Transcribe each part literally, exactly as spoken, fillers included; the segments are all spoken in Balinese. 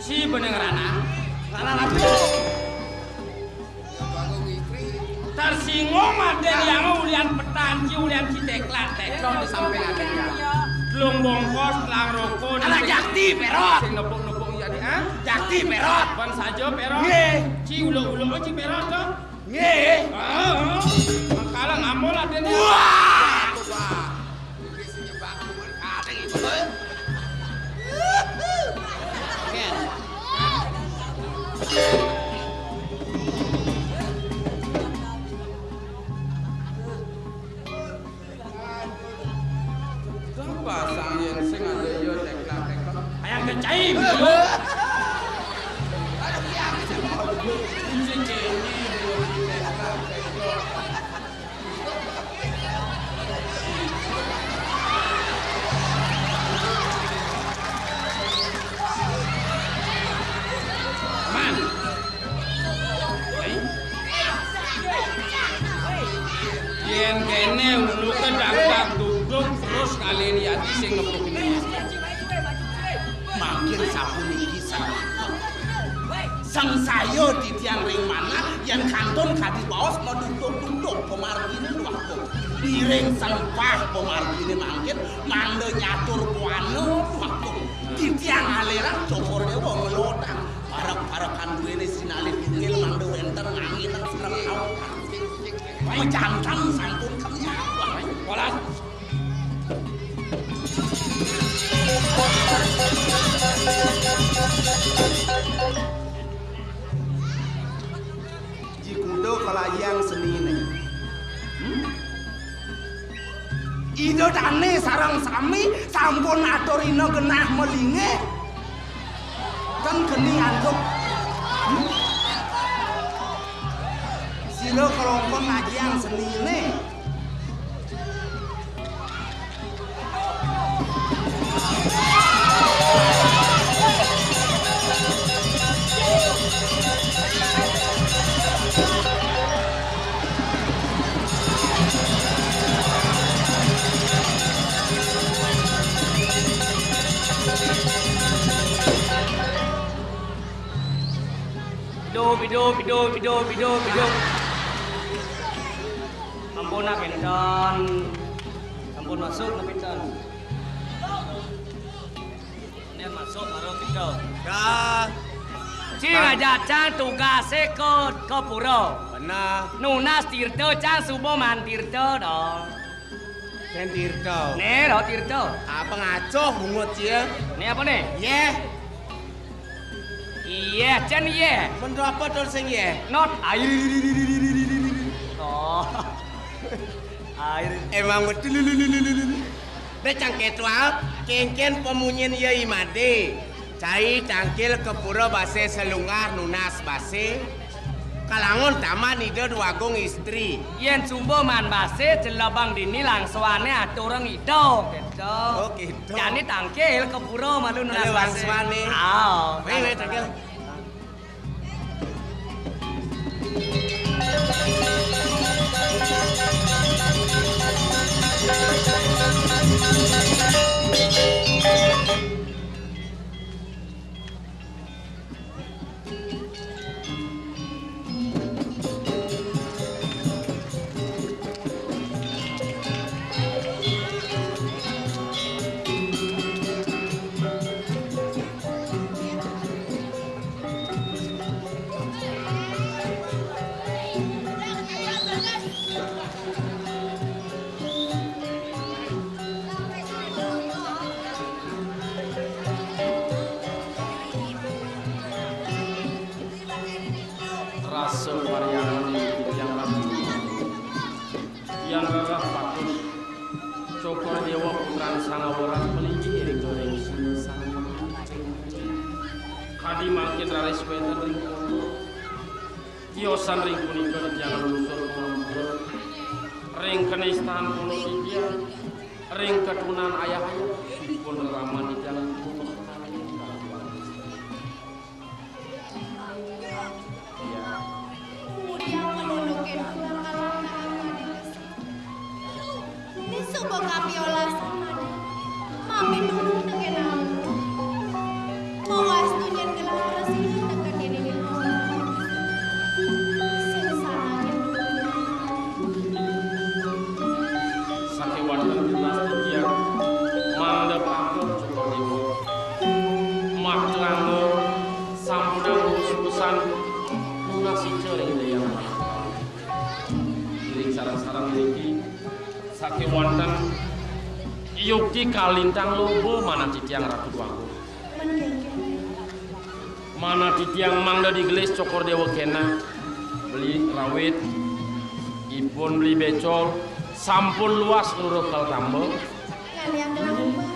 Si beneng ranang. Ranang apa? Tersinggung aden yang ulian petanci, ulian citeklak, teklok di samping aden ya. Telung bongkos, telang rokok, anak jakti, perot. Sing nepuk-nepuk iya di, ah? Jakti, perot. Ban saja, perot. Nggih. Ci uluk-uluk, ci perot, to. Nggih. Ah, ah. Mangkala ngamul aden ya. Wah. Wah. Iki sing nyebak kuwi kadang iki, Bos. Ken. Pasang yen sing ada yo teklak-teklok. Ayang kecai, Bro. Sing kene, Bro, teklak-teklok. Man. Yen kene uluke dagdag duduk terus kali yati sing ngepuk ini. Mangkin sapuniki sareng. Sangsaya titiang ring manah yen kantun kadi baos maduduk-duduk pamargine luwaktu. Iring sempah pamargine mangkin mangda nyatur buana luwaktu. Titiang aliran Cokor Dewa ngelodang parek-parekan duwene sinalih tungkil mangda wenten ngangineng sareng kaum. Jantan sampun kenyang. Polas. Ji kuda kalayan senine. Hmm? Ida dane sareng sami sampun aturina genah melinge. Ten geni antuk. Hmm? Sira kelongkon ngajiang senine. Bidu, bidu, bidu, bidu, bidu, bidu. Ampun, nak, enten. Ampun, masuk, nak, enten. Ini masuk, baru kita. Dah. Cing aja, cang tugase ke, ke pura. Benar. Nunas tirta, cang suba man tirta, dong. Ken tirta. Nih, roh tirta. Apa ngaco bungut cia? Nih apa nih? Yeh. Iya, cen iya. Menurut apa tuh sing iya? Not air. Oh. Air. Emang betul. Nek cangketua, kengken pemunyin iya imade. Cai tangkil ke pura base selungar nunas base. Kalangon taman ida dwagung istri. Yen suba man base jelebang dini langsuane atureng ida. Gitu. Oh, gitu. Jani tangkil ke pura malu nunas base. Langsuane. Ah. Weh, weh, tangkil. Rasa pariangan ing titiang Ratu. Yan rereh patut Cokor Dewa putran Sang Awerat malinggih ring garing sing sang. Kadi mangkin raris wénten ring pondok. Tiosan ring punika titiang nglungsur pangampura ring kanistan pondok titiang, ring katunan ayah-ayah, ipun reraman titiang. Iya. Kemudian menundukkan pulang kalang-kalang. Ini suba kapiolas. Mami nulung tekén aku. Mawastu nyén gelah resik tekén ini. Sing salahnya dulu. Sakéwanten titiang mangda pangkep Cokor Dewa. Makta angga sampunang urusan nunas ica ring Dayang Manah. Ring sareng-sareng niki sakéwanten yukti kalintang loba manah titiang Ratu Déwa Agung. Manah titiang mangda digelis Cokor Déwa kéné, beli rawit, ipun beli bécol, sampun luas luruh kal tamba. Ngalian gelah umpah.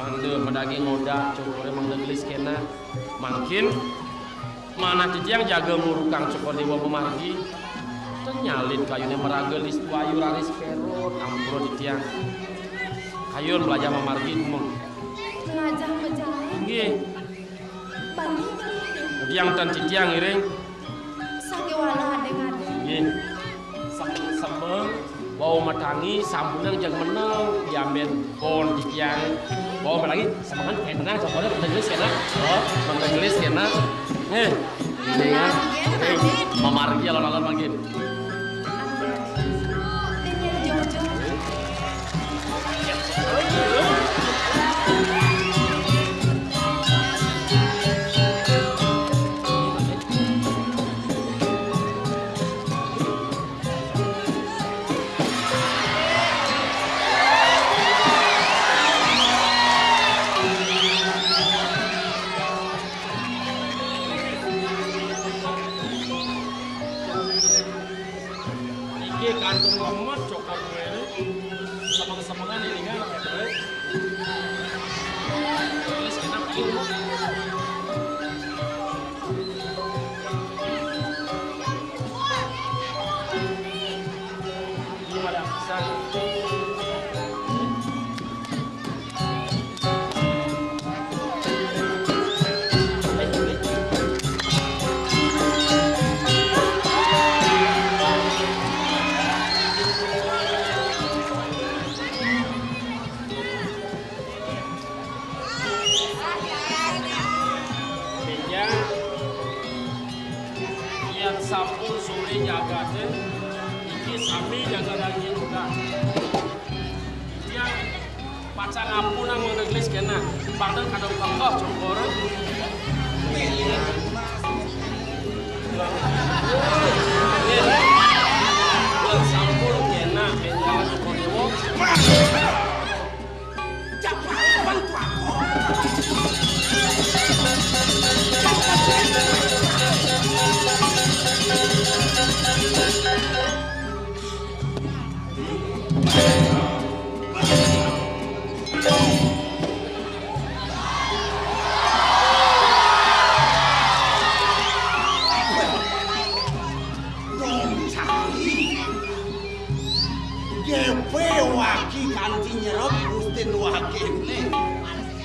Mangda madaging ngodak, Cokoré mangda gelis kéné. Mangkin manah titiang jaga ngurukang Cokor Déwa pamargi. Ten nyalin kayuné maraga listu ayu raris pérot, ampura titiang. Kayun mlajah mamargi, Tumeng. Mlajah majalan. Nggih. Bani. Udiang tan titiang ngiring. Sakéwala adéng-adéng. Nggih. Semeng-semeng, wau matangi, sampunang jeg menel, diambén pon titiang. Wau matangi, semengan, eh, tenang, coba deh, mangda gelis kéné. Oh, mangda gelis kéné. Nggih. Nggih, ya. Mamargi alon-alon mangkin. Niki kantun lemet cokor kuwi. Semeng-semengan iringan, Rek. Terus kita pilih. Ini pada besar. Bénjang, yén sampun sore jagaté, niki sami jaga daging udan. Tiang pacang ampun nang mangda gelis kéné. Pangdang kadang pangkah cokor. Sampun kéné, bénjang cokor. Dong cai. Gépé waki kanti nyerep Gustin wakiné.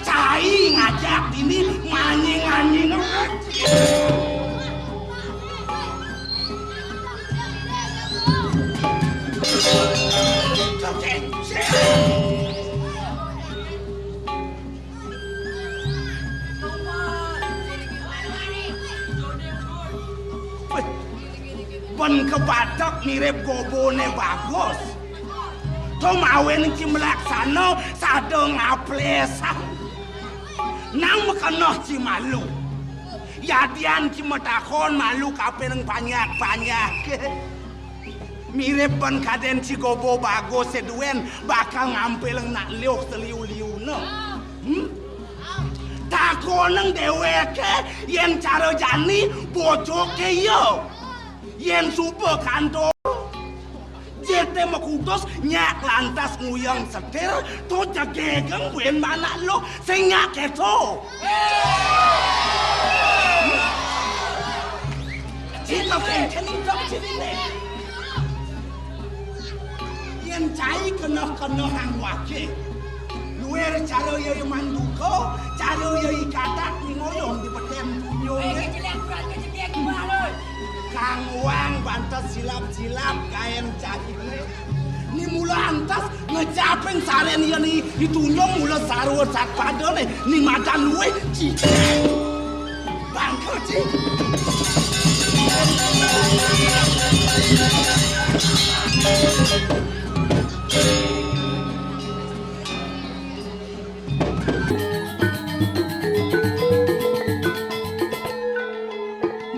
Cai ngajak dini manying-manying. Kebatek mirip goboné Bagus. To mawinan ci malaksana sada ngaplesang. Nang makeneh ci malu. Yadian ci matakon malu kapining panjak-panjak. Mirip ban kadén ci gobo Bagus duén bakal ngampilang nak liuh seliu-liuna. Hmm? Takonang déwéké yén cara jani bojoké ya. Yén suba kantor. Jité makutus nyak lantas nguyang setir, to jegegeng buin manak lo sing nyak kéto. Cita pengken idep ciriné. Yén cai keneh-kenehang waké. Luir cara yai manduka, cara yai katak ningoyong di petén tunjungé. Kang Wang bantes silap-silap gaén cariné. Ni mula antas ngejaping sarén yén i, i tunjung mula sarwa satpadané ni madan luih ci. Bangka ci.